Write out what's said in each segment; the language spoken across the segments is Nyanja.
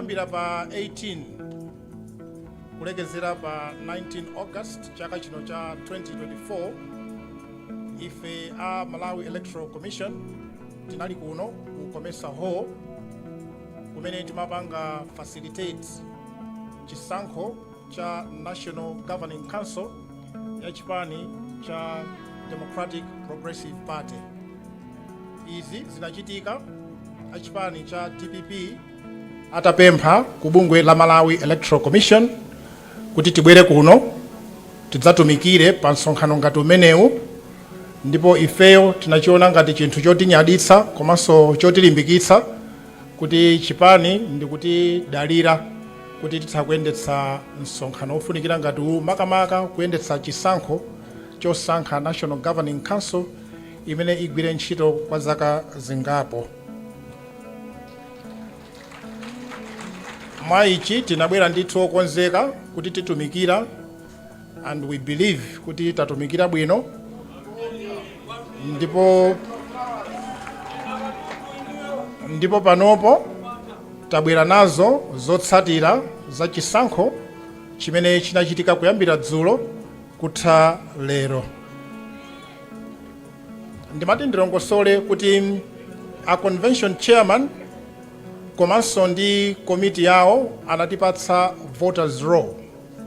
Kuyambira pa 18 kulekezera pa 19 August chaka chino cha 2024, ife a Malawi Electoral Commission tinali kuno ku Comesa Hall kumene timapanga facilitate chisankho cha National Governing Council ya chipani cha Democratic Progressive Party. Izi zinachitika achipani cha DPP atapempha ku bungwe la Malawi Electoral Commission kuti tibwere kuno tidzatumikire pa msonkhano ngati umenewu, ndipo ifeyo tinachiona ngati chinthu chotinyaditsa komanso chotilimbikitsa kuti chipani ndikutidalira kuti titha kuyendetsa msonkhano wofunikira ngati uwu, makamaka kuyendetsa chisankho chosankha National Governing Council imene igwire ntchito kwa zaka zingapo. Mwa ichi tinabwera ndithu okonzeka kuti titumikira, and we believe kuti tatumikira bwino, ndipo panopo tabwera nazo zotsatira za chisankho chimene chinachitika kuyambira dzulo kutha lero. Ndimati ndilongosole kuti a convention chairman komanso ndi komiti yawo anatipatsa voters roll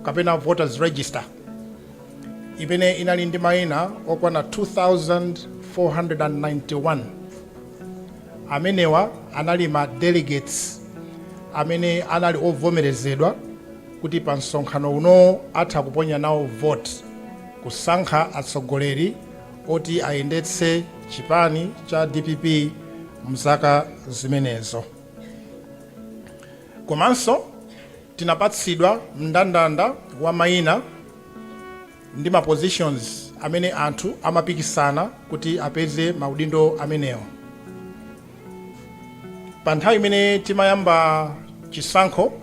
kapena voters register imene inali ndi mayina okwana 2491. Amenewa anali ma delegates amene anali ovomerezedwa kuti pa msonkhano uno atha kuponya nawo vote kusankha atsogoleri oti ayendetse chipani cha DPP mzaka zimenezo. Komanso tinapatsidwa mndandanda wa mayina ndi ma positions amene anthu amapikisana kuti apeze maudindo amenewo. Pa nthawi imene timayamba chisankho,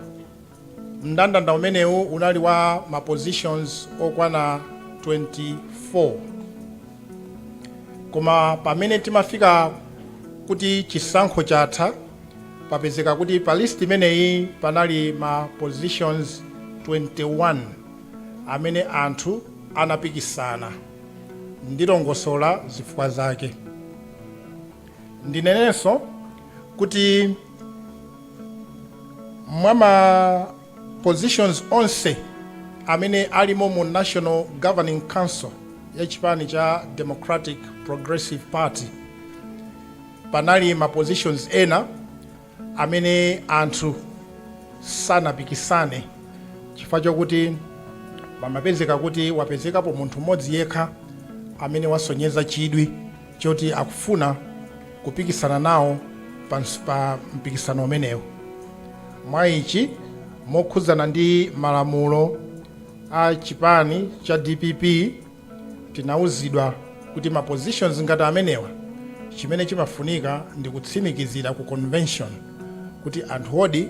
mndandanda umenewu unali wa ma positions okwana 24, koma pamene timafika kuti chisankho chatha, papezeka kuti pa list imeneyi panali ma positions 21 amene anthu anapikisana. Ndilongosola zifukwa zake. Ndinenenso kuti mwa ma positions onse amene alimo mu National Governing Council ya chipani cha Democratic Progressive Party, panali ma positions ena amene anthu sanapikisane chifukwa chokuti pamapezeka kuti wapezekapo munthu mmodzi yekha amene wasonyeza chidwi choti akufuna kupikisana nawo pa mpikisano umenewu. Mwa ichi, mokhudzana ndi malamulo a chipani cha DPP, tinauzidwa kuti ma positions ngati amenewa chimene chimafunika ndi kutsimikizira ku convention kuti anthu odi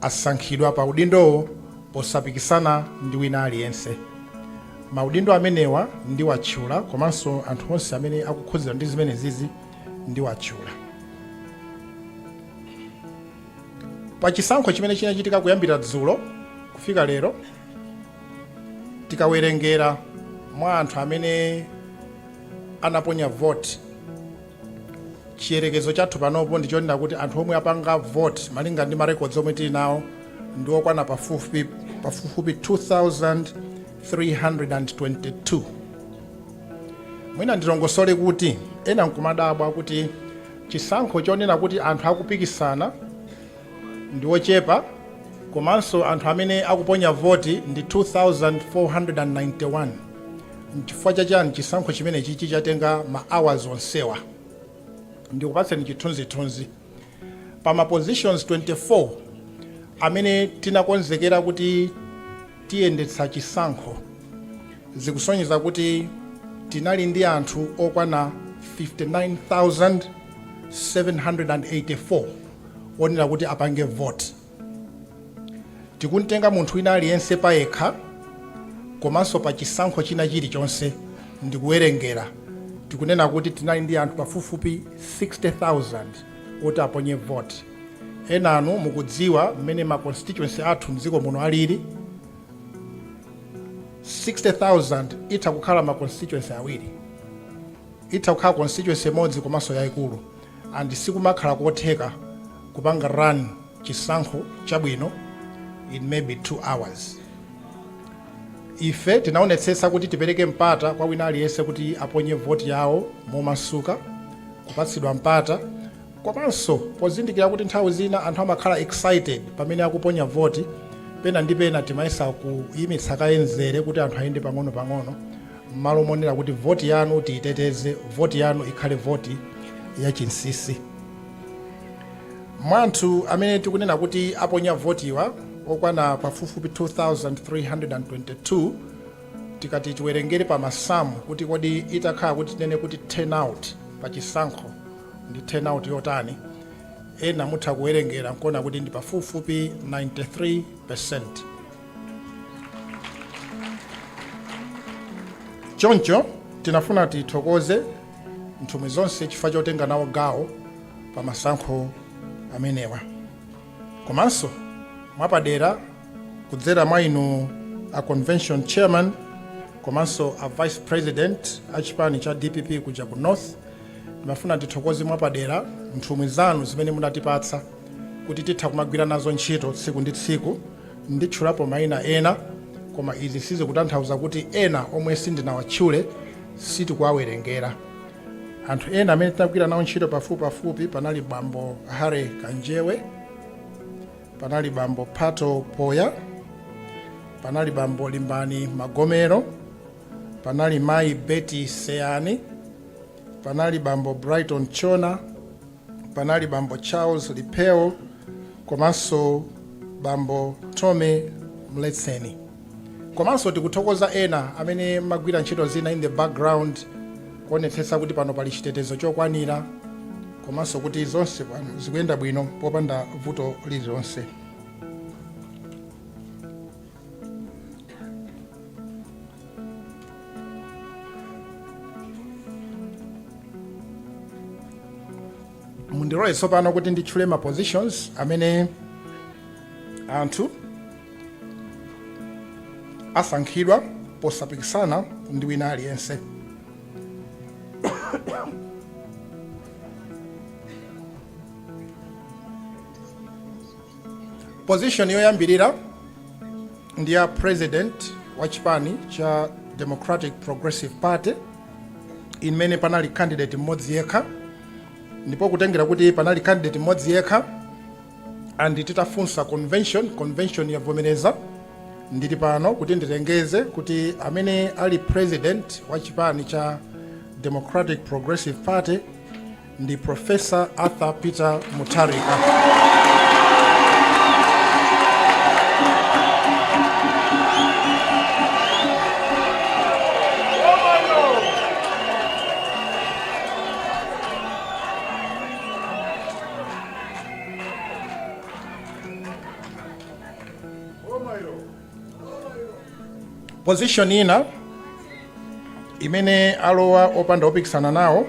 asankhidwa pa udindowo posapikisana ndi wina aliyense. Maudindo amenewa ndiwatchula, komanso anthu onse amene akukhudzidwa ndi zimenezizi ndiwatchula. Pa chisankho chimene chinachitika kuyambira dzulo kufika lero, tikawerengera mwa anthu amene anaponya vote, chiyerekezo chathu panopo ndichonena kuti anthu omwe apanga vote malinga ndi marecords omwe tili nawo ndi okwana pafupifupi 2322. Mwina ndilongosole kuti ena nkumadabwa kuti chisankho chonena kuti anthu akupikisana ndi ochepa komanso anthu amene akuponya voti ndi 2491, nchifukwa chachani chisankho chimenechi chichatenga ma hours onsewa? Ndikupatseni chithunzithunzi. Pa ma positions 24 amene tinakonzekera kuti tiyendetsa chisankho, zikusonyeza kuti tinali ndi anthu okwana 59,784 onena kuti apange vote. Tikumtenga munthu wina aliyense payekha komanso pa chisankho china chilichonse ndikuwerengera, tikunena kuti tinali ndi anthu pafupifupi 60,000 oti aponye vote. Enanu mukudziwa mmene ma constituency athu mdziko muno alili. 60,000 itha kukhala ma constituency awiri, itha kukhala constituency imodzi komanso yayikulu, and sikumakhala kotheka kupanga run chisankho chabwino in maybe 2 hours. Ife tinaonetsetsa kuti tipereke mpata kwa wina aliyense kuti aponye voti yawo momasuka, kupatsidwa mpata, komanso pozindikira kuti nthawi zina anthu amakhala excited pamene akuponya voti, pena ndi pena timayesa kuyimitsa kaye mzere kuti anthu ayende pang'ono-pang'ono, m'malo monera kuti voti yanu tiyiteteze, voti yanu ikhale voti yachinsisi. Mwa anthu amene tikunena kuti aponya votiwa okwana pafupifupi 2322, tikati tiwerengere pa masamu kuti kodi itakhala kuti tinene kuti turnout pa chisankho ndi turnout yotani, ena mutha kuwerengera nkuona kuti ndi pafupifupi 93%. Choncho tinafuna tithokoze nthumwi zonse chifukwa chotenga nawo gawo pa masankho amenewa, komanso mwapadera kudzera mwa inu a convention chairman komanso a vice president a chipani cha DPP kuja ku North. Timafuna tithokoze mwapadera nthumwi zanu zimene munatipatsa kuti titha kumagwira nazo ntchito tsiku ndi tsiku. Nditchulapo mayina ena, koma izi sizikutanthauza kuti ena omwe sindinawatchule sitikuwawerengera. Anthu ena amene tinagwira nawo ntchito pafupipafupi panali bambo Harry Kanjewe, panali bambo Pato Poya, panali bambo Limbani Magomero, panali mayi Betty Seyani, panali bambo Brighton Chona, panali bambo Charles Lipeo komanso bambo Tommy Mletseni. Komanso tikuthokoza ena amene magwira ntchito zina in the background kuonetsetsa kuti pano pali chitetezo chokwanira komanso kuti zonse pano zikuyenda bwino popanda vuto lililonse. Mundilole tsopano kuti nditchule ma positions amene anthu asankhidwa posapikisana ndi wina aliyense. Position yoyambirira ndi ya president wa chipani cha Democratic Progressive Party, imene panali candidate mmodzi yekha, ndipo kutengera kuti panali candidate mmodzi yekha and titafunsa convention, convention yavomereza, ndili pano kuti ndilengeze kuti amene ali president wa chipani cha Democratic Progressive Party ndi Professor Arthur Peter Mutharika. Position ina imene alowa opanda opikisana nawo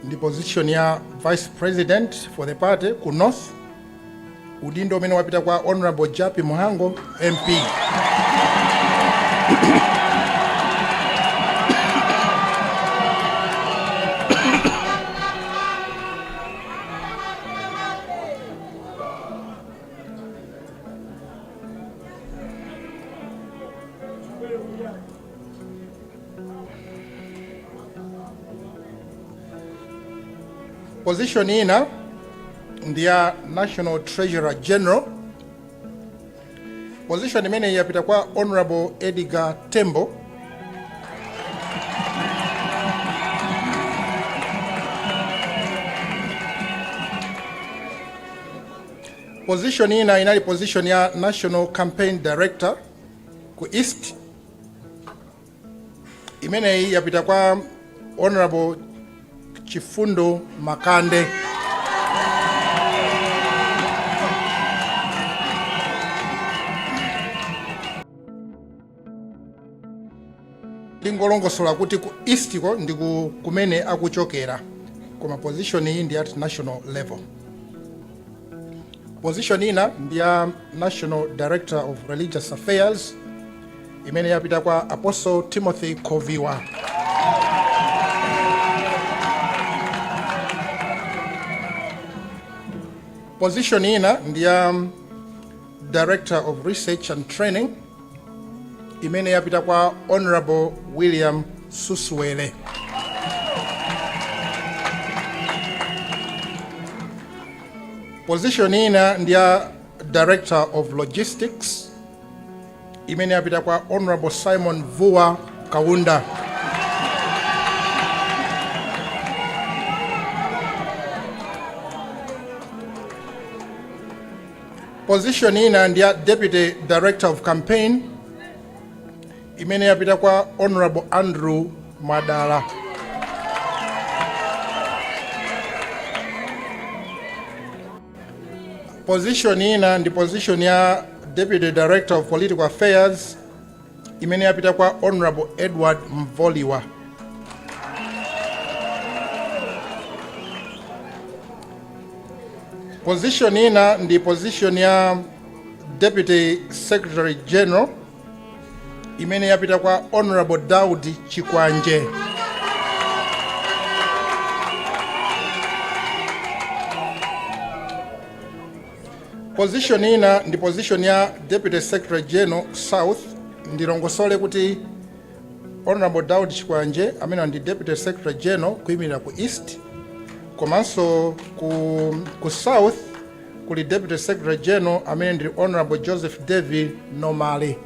ndi position ya vice president for the party ku North, udindo umene wapita kwa Honorable Jappie Mhango MP. Position ina ndi ya National Treasurer General. Position imene yapita kwa Honorable Edgar Tembo. Position ina inali position ya National Campaign Director ku East, imeneyi yapita kwa Honorable Chifundo Makande. Ndingolongosola kuti ku East ko ndi kumene akuchokera, koma position iyi ndi at national level. Position ina ndi ya National Director of Religious Affairs imene yapita kwa Apostle Timothy Khoviwa. Position ina ndi ya Director of Research and Training imene yapita kwa Honorable William Susuwele. Position ina ndi ya Director of Logistics imene yapita kwa Honorable Simon Vuwa Kaunda. Position ina ndi ya Deputy Director of Campaign imene yapita kwa Honorable Andrew Mwadala. Position ina ndi position ya Deputy Director of Political Affairs imene yapita kwa Honorable Edward Mvoliwa. Position ina ndi position ya Deputy Secretary General imene yapita kwa Honorable Daudi Chikwanje. Position ina ndi position ya Deputy Secretary General South. Ndilongosole kuti Honorable Daud Chikwanje amene ndi Deputy Secretary General kuyimirira ku East, komanso ku South kuli Deputy Secretary General amene ndi Honorable Joseph David Nomale.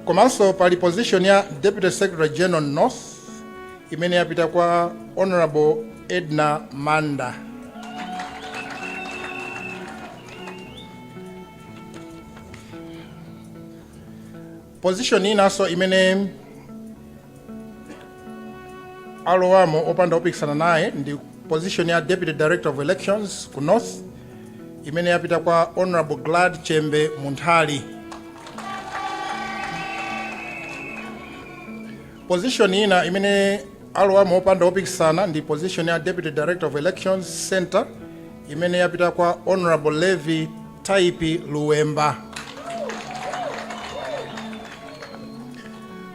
Komanso pali position ya Deputy Secretary General North imene yapita kwa Honorable Edna Manda. Position inanso imene alowamo opanda opikisana naye ndi position ya Deputy Director of Elections ku North imene yapita kwa Honorable Glad Chembe Munthali. Position ina imene alowamo opanda opikisana ndi position ya Deputy Director of Elections Center imene yapita kwa Honorable Levi Taipi Luwemba.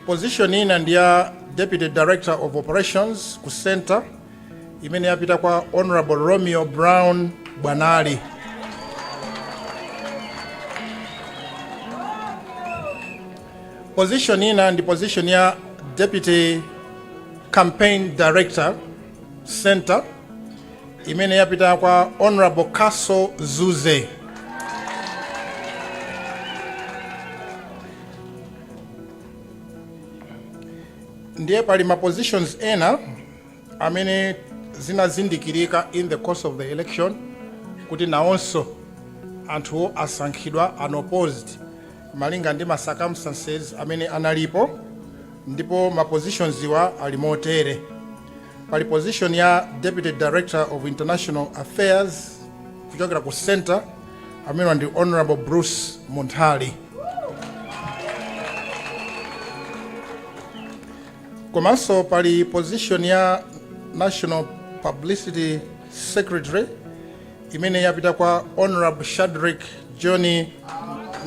Position ina ndi ya Deputy Director of Operations ku Center imene yapita kwa Honorable Romeo Brown Bwanali. Position ina ndi position ya Deputy Campaign Director Center imene yapita kwa Honorable Kaso Zuze. Ndiye pali ma positions ena amene zinazindikirika in the course of the election kuti nawonso anthuwo asankhidwa unopposed malinga ndi ma circumstances amene analipo, ndipo ma positions iwa ali motere. Pali position ya Deputy Director of International Affairs kuchokera ku Center amene ndi Honorable Bruce Munthali. Komanso pali position ya National Publicity Secretary imene yapita kwa Honorable Shadrick Johnny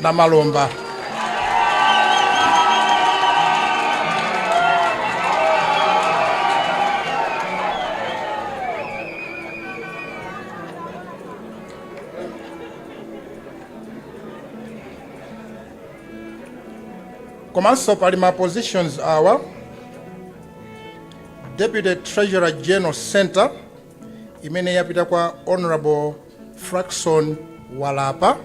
Namalomba. Komanso pali ma positions awa: Deputy Treasurer General Center imene yapita kwa Honorable Frackson Walapa,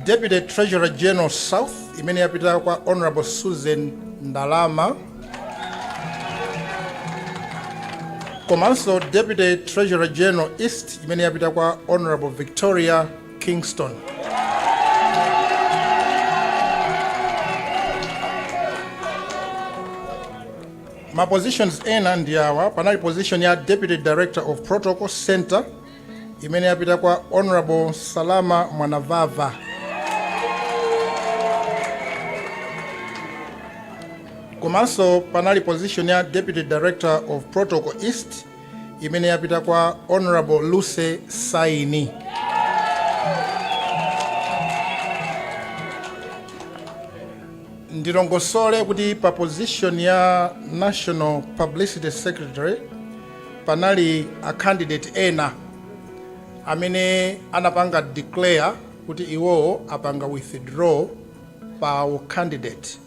Deputy Treasurer General South imene yapita kwa Honorable Susan Ndalama, komanso Deputy Treasurer General East imene yapita kwa Honorable Victoria Kingston. Ma positions ena ndi awa: panali position ya Deputy Director of Protocol Center imene yapita kwa Honorable Salama Mwanavava. Komanso panali position ya Deputy Director of Protocol East imene yapita kwa Honorable Lucy Saini. Ndilongosole kuti pa position ya National Publicity Secretary panali a candidate ena amene anapanga declare kuti iwowo apanga withdraw pa candidate,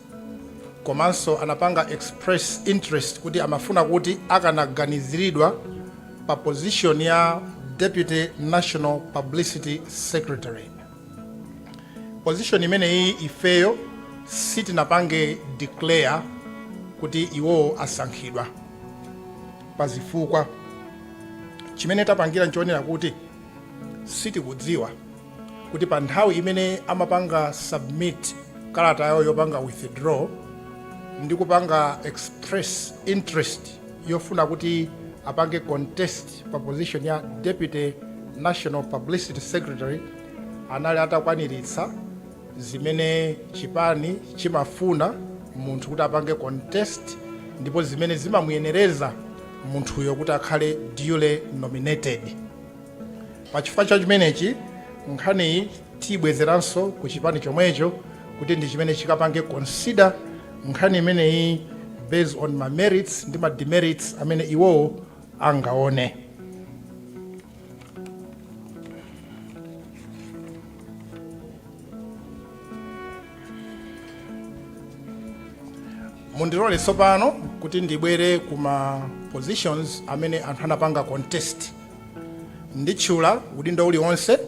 komanso anapanga express interest kuti amafuna kuti akanaganiziridwa pa position ya Deputy National Publicity Secretary. Position imeneyi ifeyo sitinapange declare kuti iwowo asankhidwa pazifukwa. Chimene tapangira nchionera kuti sitikudziwa kuti pa nthawi imene amapanga submit kalata yawo yopanga withdraw ndi kupanga express interest yofuna kuti apange contest pa position ya Deputy National Publicity Secretary, anali atakwaniritsa zimene chipani chimafuna munthu kuti apange contest, ndipo zimene zimamuyenereza munthuyo kuti akhale duly nominated. Pachifukwa cha chimenechi, nkhaniyi tiyibwezeranso ku chipani chomwecho kuti ndi chimene chikapange consider nkhani imeneyi based on ma merits ndi ma demerits amene iwowo angaone. Mundilole tsopano kuti ndibwere kuma positions amene anthu anapanga contest. Nditchula udindo uliwonse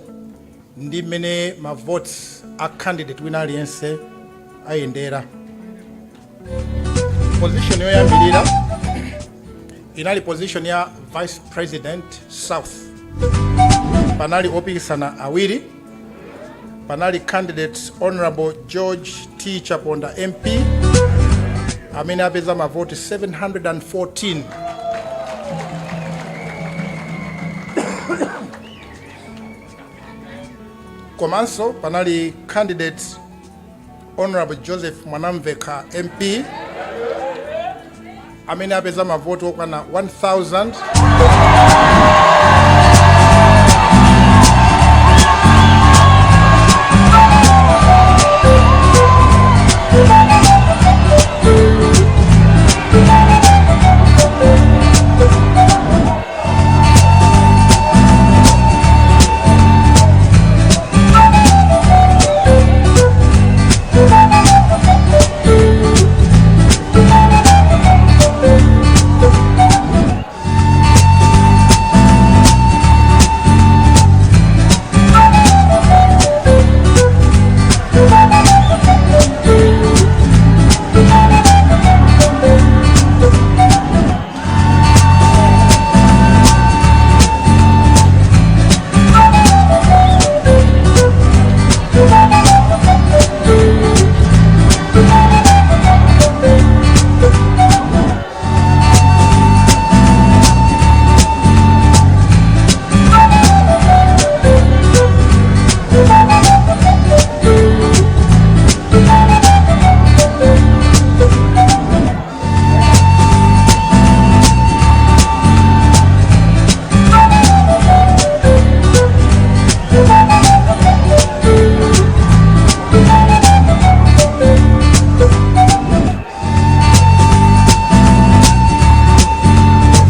ndi mmene ma votes a candidate wina aliyense ayendera. Position yoyambirira inali position ya Vice President South. Panali opikisana awiri. Panali candidate Honorable George T Chaponda MP amene apeza mavoti 714, komanso panali candidate Honorable Joseph Mwanamvekha MP amene apeza mavoti okwana 1000.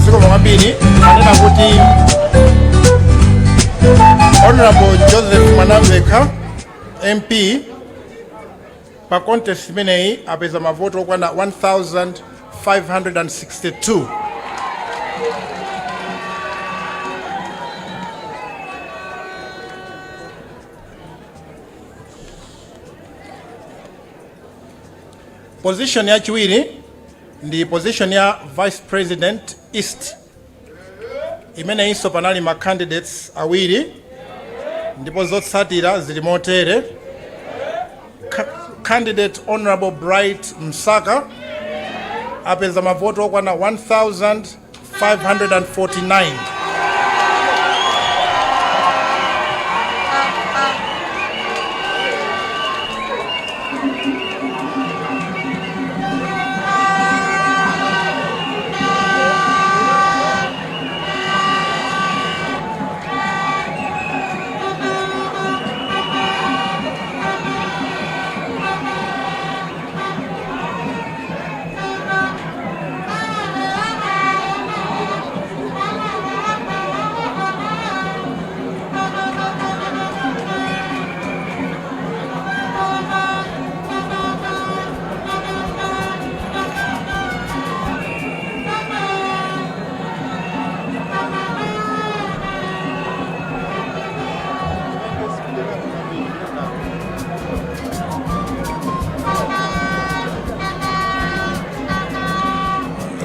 Zikomo kwambiri. Anena kuti Honorable Joseph Mwanamvekha MP pa contest imeneyi apeza mavoti okwana 1562. Position yachiwiri ndi position ya Vice President East, imeneyinso panali ma candidates awiri, ndipo zotsatira zili motere: Candidate Honorable Bright Msaka apeza mavoti okwana 1549.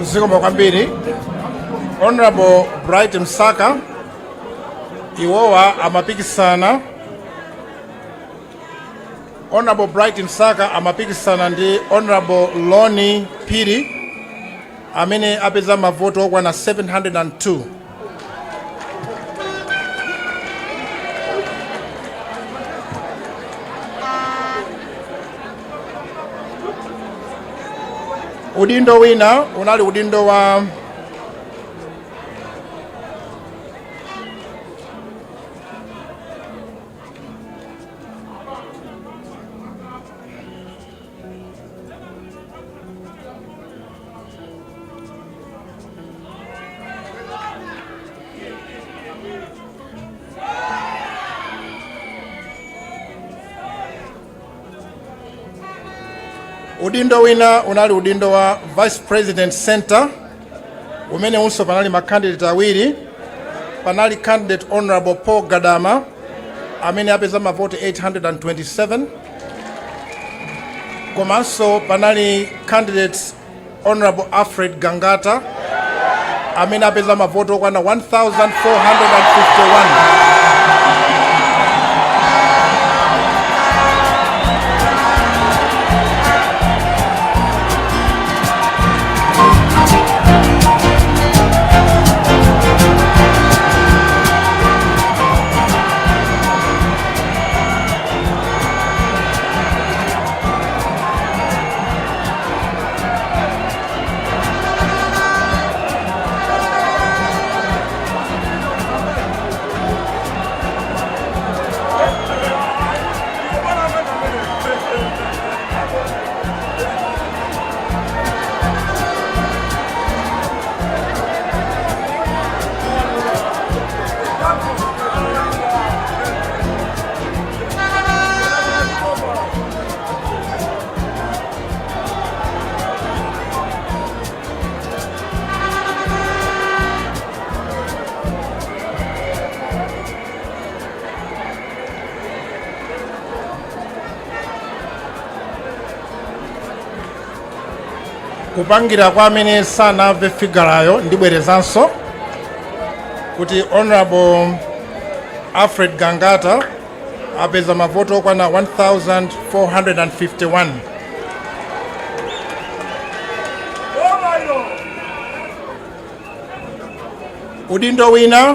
Zikomo kwambiri. Honorable Bright Msaka, iwowa amapikisana, Honorable Bright Msaka amapikisana ndi Honorable Loni Phiri amene apeza mavoto okwana 702. Udindo wina unali udindo wa Udindo wina unali udindo wa Vice President Center, umene unso panali ma candidate awiri. Panali candidate Honorable Paul Gadama amene apeza mavoti 827, komanso panali candidate Honorable Alfred Gangata amene apeza mavoti okwana 1451. Kupangira kwa amene sanamve figure yo, ndibwerezanso kuti Honorable Alfred Gangata apeza mavoto okwana 1451. Udindo wina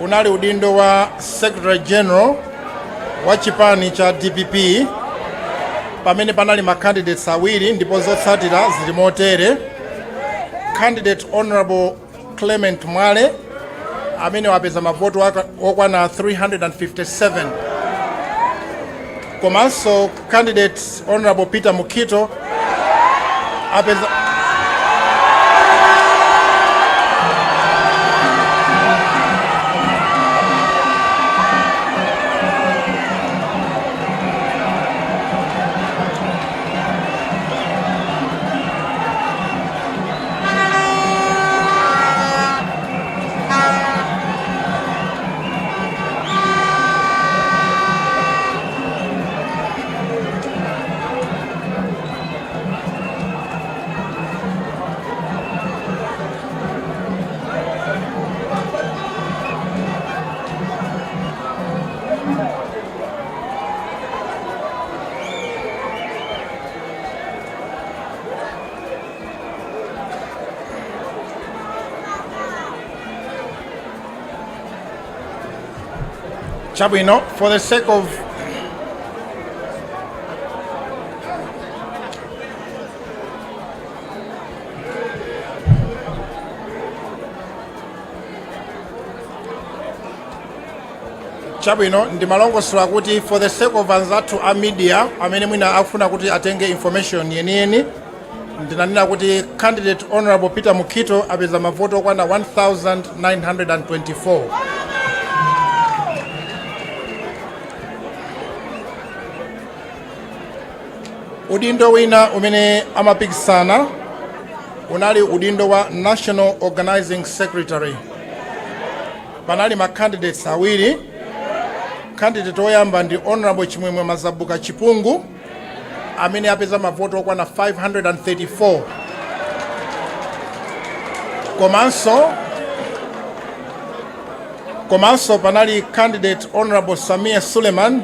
unali udindo wa Secretary General wa chipani cha DPP, pamene panali ma candidates awiri, ndipo zotsatira zili motere: candidate Honorable Clement Mwale amene wapeza mavoto okwana 357, komanso candidate Honorable Peter Mukhito apeza Chabwino, for the sake of chabwino, ndimalongosola kuti for the sake of anzathu a media amene mwina akufuna kuti atenge information yeniyeni, ndinanena kuti candidate Honorable Peter Mukhito apeza mavoto okwana 1924. Udindo wina umene amapikisana unali udindo wa National Organizing Secretary. Panali ma candidates awiri. Candidate oyamba ndi Honorable Chimwemwe Mazabuka Chipungu amene apeza mavoto okwana 534. Komanso panali candidate Honorable Samia Suleiman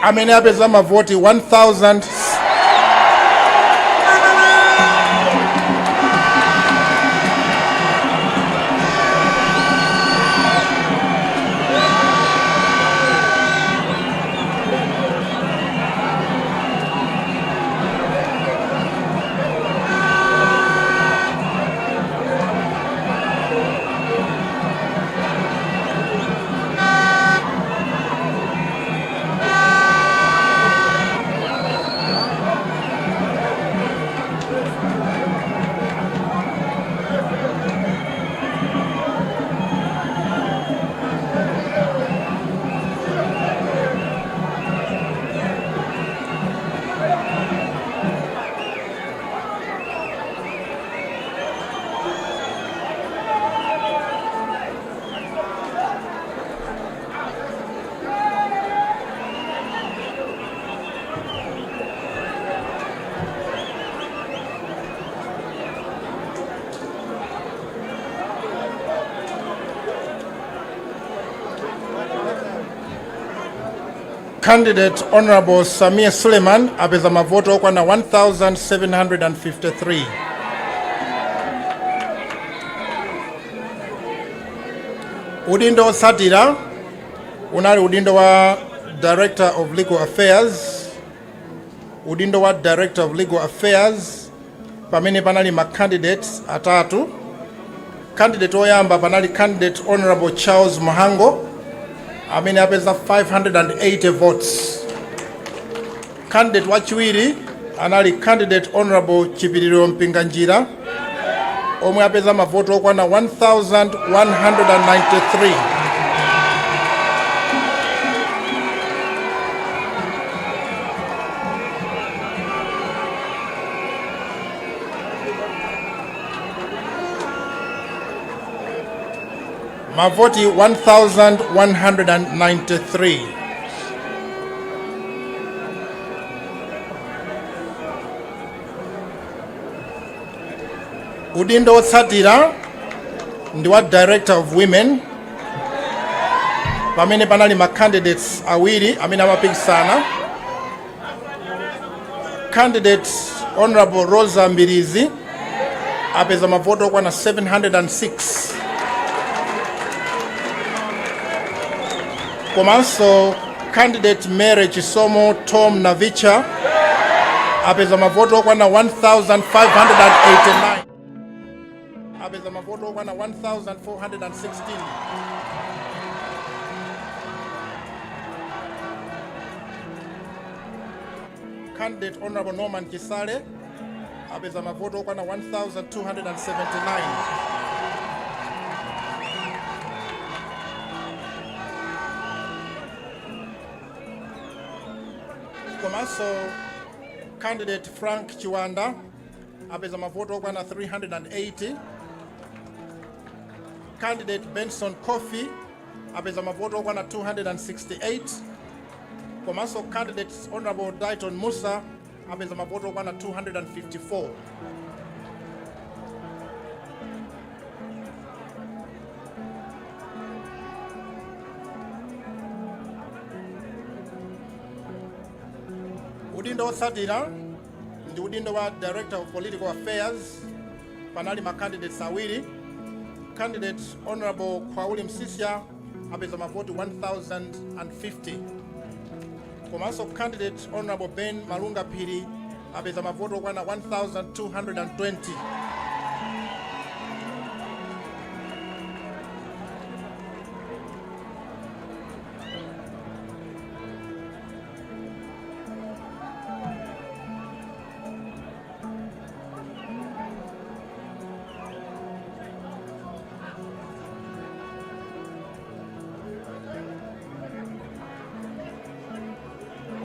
amene apeza mavoti 1000. Candidate Honorable Samia Suleiman apeza mavoto okwana 1753. Udindo otsatira unali udindo wa Director of Legal Affairs. Udindo wa Director of Legal Affairs, pamene panali ma candidates atatu. Candidate oyamba panali candidate Honorable Charles Muhango amene apeza 580 votes. Candidate wachiwiri anali candidate Honorable Chipiliro Mpinganjira omwe apeza mavoto okwana 1193. Mavoti 1193. Udindo wotsatira ndi wa Director of Women, pamene panali ma candidates awiri amene amapikisana. Candidate Honorable Rosa Mbirizi apeza mavoto okwana 706, komanso candidate Mary Chisomo Tom Navicha apeza mavoto okwana 1589, apeza mavoto okwana 1416. Candidate Honorable Norman Chisale apeza mavoto okwana 1279. Komanso candidate Frank Chiwanda apeza mavoto okwana 380. Candidate Benson Coffey apeza mavoto okwana 268, komanso candidate Honorable Dayton Musa apeza mavoto okwana 254. Udindo wotsatira ndi udindo wa Director of Political Affairs. Panali ma candidates awiri. Candidate Honorable Kwauli Msisya apeza mavoti 1050, komanso candidate Honorable Ben Malunga Phiri apeza mavoti okwana 1220.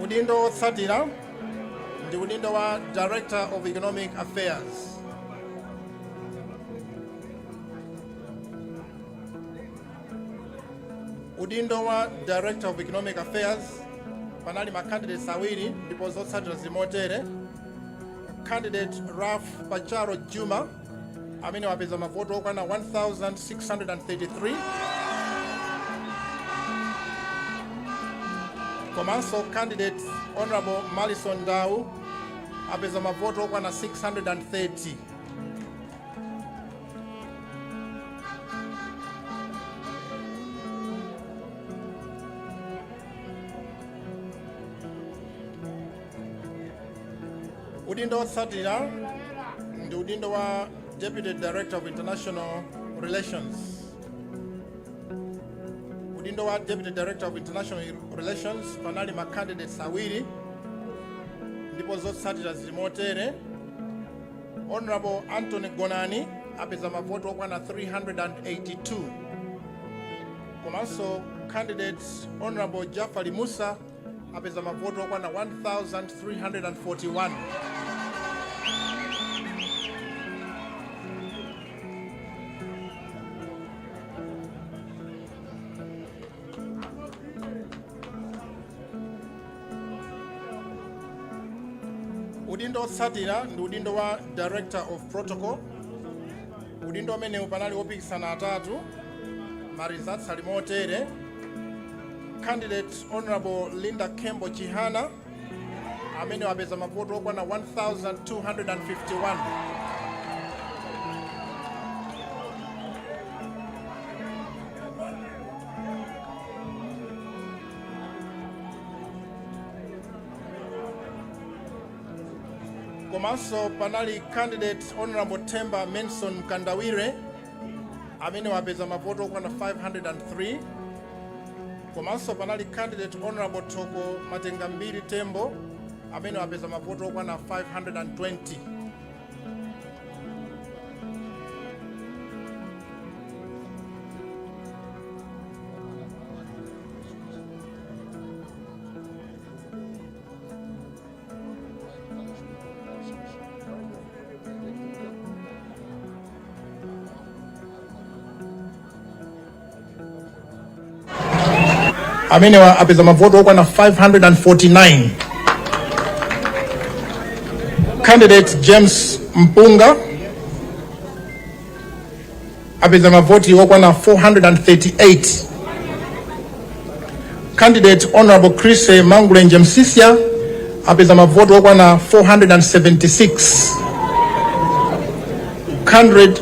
Udindo wotsatira ndi udindo wa Director of Economic Affairs. Udindo wa Director of Economic Affairs, panali ma candidates awiri ndipo zotsatira zimotere. Candidate Ralph Pacharo Juma amene wapeza mavoti okwana 1633, komanso candidate Honorable Malison Ndau apeza mavoti okwana 630. Udindo wotsatira ndi udindo wa Deputy Director of International Relations. Udindo wa Deputy Director of International Relations panali ma candidates awiri, ndipo zotsatira zili motere: Honorable Anthony Gonani apeza mavoti okwana 382, komanso candidate Honorable Jafari Musa apeza mavoti okwana 1341. Udindo otsatira ndi udindo wa Director of Protocol. Udindo umenewu panali opikisana atatu. Ma results ali motere: candidate Honorable Linda Kembo Chihana amene wapeza mavoti okwana 1251. Komanso panali candidate Honorable Temba Manson Mkandawire amene wapeza mavoti okwana 503, komanso panali candidate Honorable Thoko Matengambiri Tembo amene wapeza mavoti okwana 520. Amene apeza mavoti okwana 549. Candidate James Mpunga apeza mavoti okwana 438. Candidate Honorable Chris Mangulenje Msisia apeza mavoti okwana 476.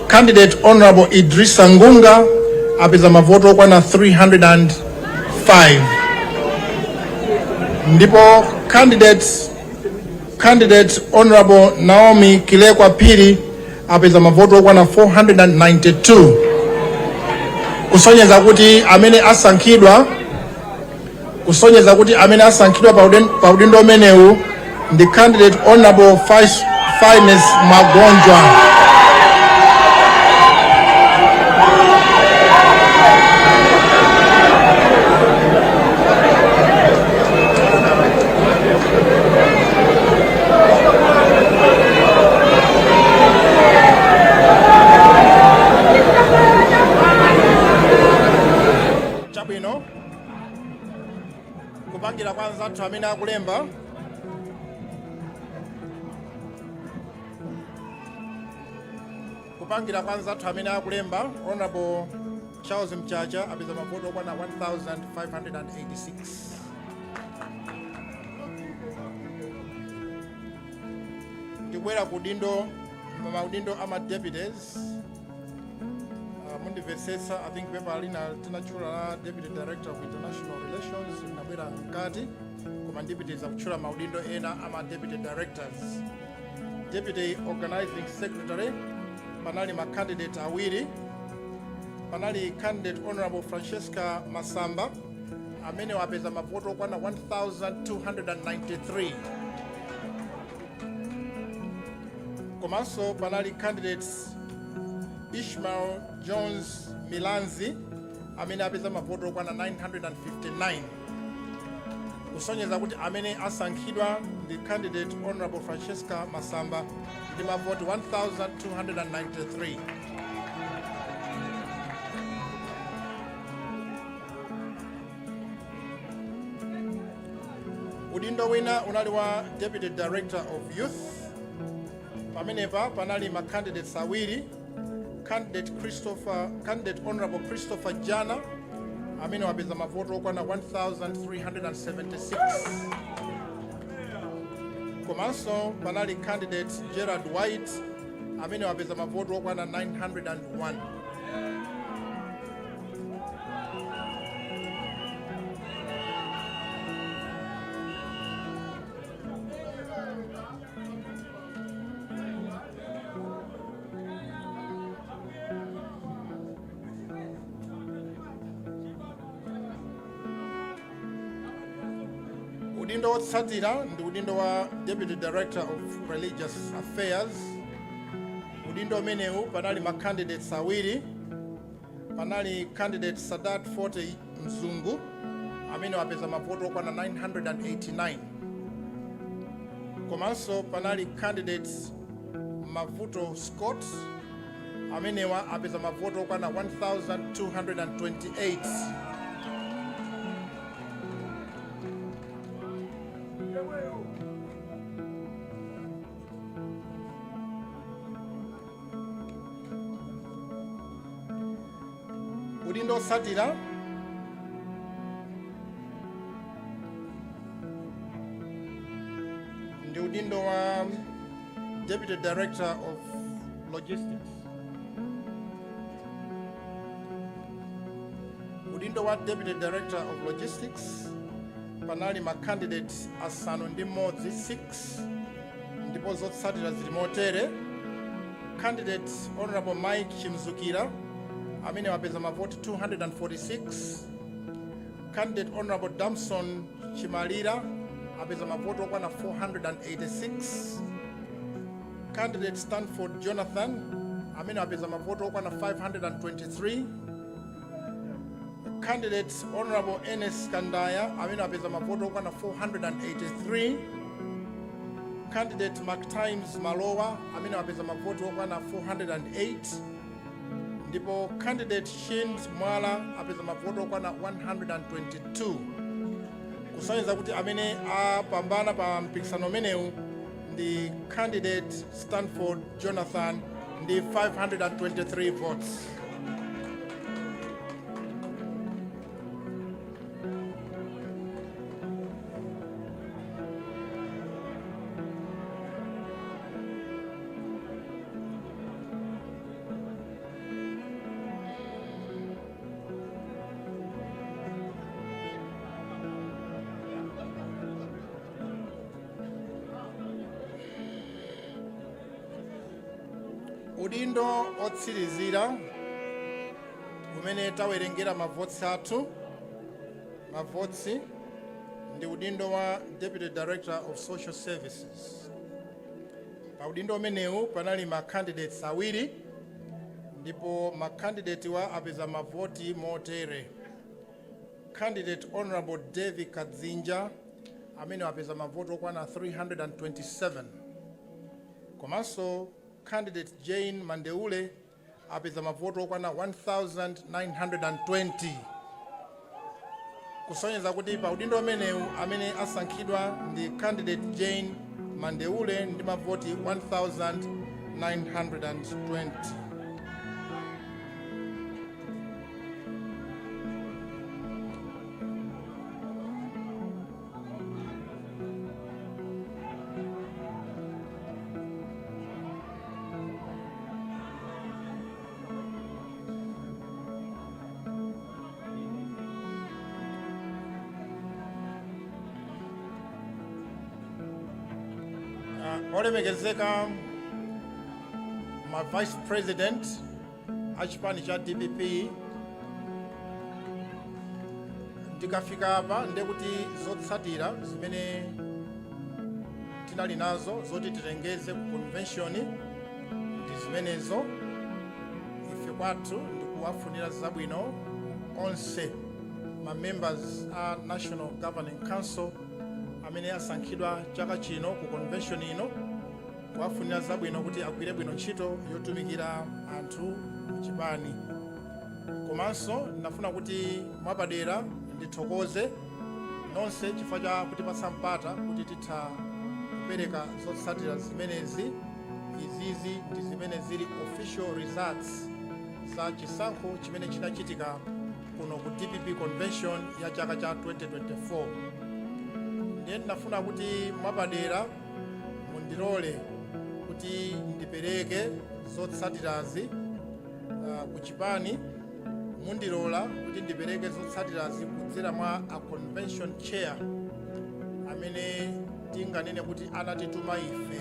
Candidate Honorable Idrisa Ngunga apeza mavoti okwana 305, ndipo candidate Honorable Naomi Kilekwa Phiri apeza mavoti okwana 492, kusonyeza kuti amene asankhidwa pa udindo umenewu ndi candidate Honorable Finance Magonjwa. Chabwino, kupangira kwa anzathu amene akulemba, kupangira kwa anzathu amene akulemba, Honorable Charles Mchacha apeza mavoti okwana 1586. Ndibwera ku udindo, maudindo ama deputies. Mundimvetsetsa, I think paper lina tinatchula la Deputy Director of International Relations linabwera mkati, koma ndipitiriza kutchula maudindo ena ama deputy directors. Deputy Organizing Secretary panali ma candidate awiri. Panali candidate Honorable Francesca Masamba amene wapeza mavoti okwana 1293, komanso panali candidates Ishmael Jones Milanzi amene apeza mavoti okwana 959, kusonyeza kuti amene asankhidwa ndi candidate Honorable Francesca Masamba ndi mavoti 1293. Udindo wina unali wa Deputy Director of Youth. Pamenepa panali ma candidates awiri, candidate Honorable Christopher Jana amene wapeza mavoto okwana 1376, komanso panali candidate Gerard White amene wapeza mavoto okwana 901. Udindo wotsatira ndi udindo wa Deputy Director of Religious Affairs. Udindo umenewu panali ma candidates awiri. Panali candidate Sadat Forte Mzungu amene wapeza mavoto okwana 989, komanso panali candidate Mavuto Scott amenewa apeza mavoto okwana 1228. Udindo otsatira ndi udindo wa Deputy Director of Logistics. Udindo wa Deputy Director of Logistics panali ma candidate 6, 6, ndipo zotsatira zili motere: candidate Honorable Mike Chimzukira amene wapeza mavoti 246, candidate Honorable Damson Chimalira apeza mavoti okwana 486, candidate Stanford Jonathan amene apeza mavoti okwana 523, candidate Honorable Enes Kandaya amene apeza mavoti okwana 483, candidate Mark Times Malowa amene apeza mavoti okwana 408, ndipo candidate Shind Mwala apeza mavoti okwana 122, kusonyeza kuti amene apambana pa mpikisano umenewu ndi candidate Stanford Jonathan ndi 523 votes. Udindo otsirizira umene tawerengera mavotsi athu, mavotsi, ndi udindo wa Deputy Director of Social Services. Pa udindo umenewu panali ma candidates awiri, ndipo ma candidate wa apeza mavoti motere: candidate Honorable David Kadzinja amene apeza mavoti okwana 327, komanso candidate Jane Mandeule apeza mavoti okwana 1920, kusonyeza kuti pa udindo umenewu amene asankhidwa ndi candidate Jane Mandeule ndi mavoti 1920. Olemekezeka ma vice president a chipani cha DPP, ndikafika apa ndekuti zotsatira zimene tinali nazo zoti tilengeze ku convention ndi zimenezo. Ife kwathu ndikuwafunira zabwino onse ma members a National Governing Council amene asankhidwa chaka chino ku convention ino, kuwafunira zabwino kuti agwire bwino ntchito yotumikira anthu mchipani. Komanso ndinafuna kuti mwapadera ndithokoze nonse chifukwa cha kutipatsa mpata kuti titha kupereka zotsatira zimenezi. Izizi ndi zimene zili official results za chisankho chimene chinachitika kuno ku DPP convention ya chaka cha 2024. Ndiye ndinafuna kuti mwapadera mundilole kuti ndipereke zotsatirazi ku chipani. Mundilola kuti ndipereke zotsatirazi kudzera mwa a convention chair amene tinganene kuti anatituma ife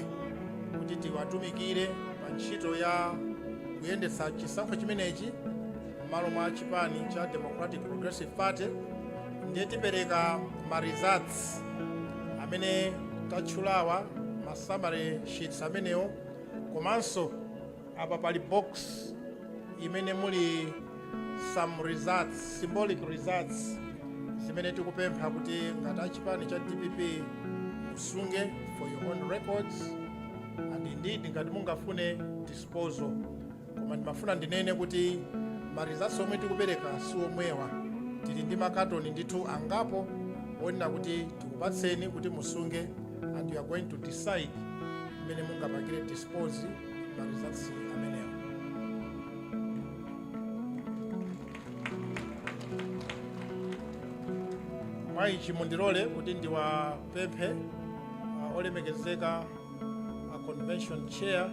kuti tiwatumikire pa ntchito ya kuyendetsa chisankho chimenechi m'malo mwa chipani cha Democratic Progressive Party. Ndiye tipereka ma results amene tatchulawa, ma summary sheets amenewo, komanso apa pali box imene muli some results, symbolic results, zimene tikupempha kuti ngati achipani cha DPP musunge for your own records and indeed ngati mungafune, disposal. Koma ndimafuna ndinene kuti ma results omwe tikupereka si omwewa. Tili ndi makatoni ndithu angapo onena kuti tikupatseni kuti musunge, and you are going to decide mmene mungapangire dispose ma results amenewa. Mwa ichi mundilole kuti ndiwapemphe olemekezeka a convention chair.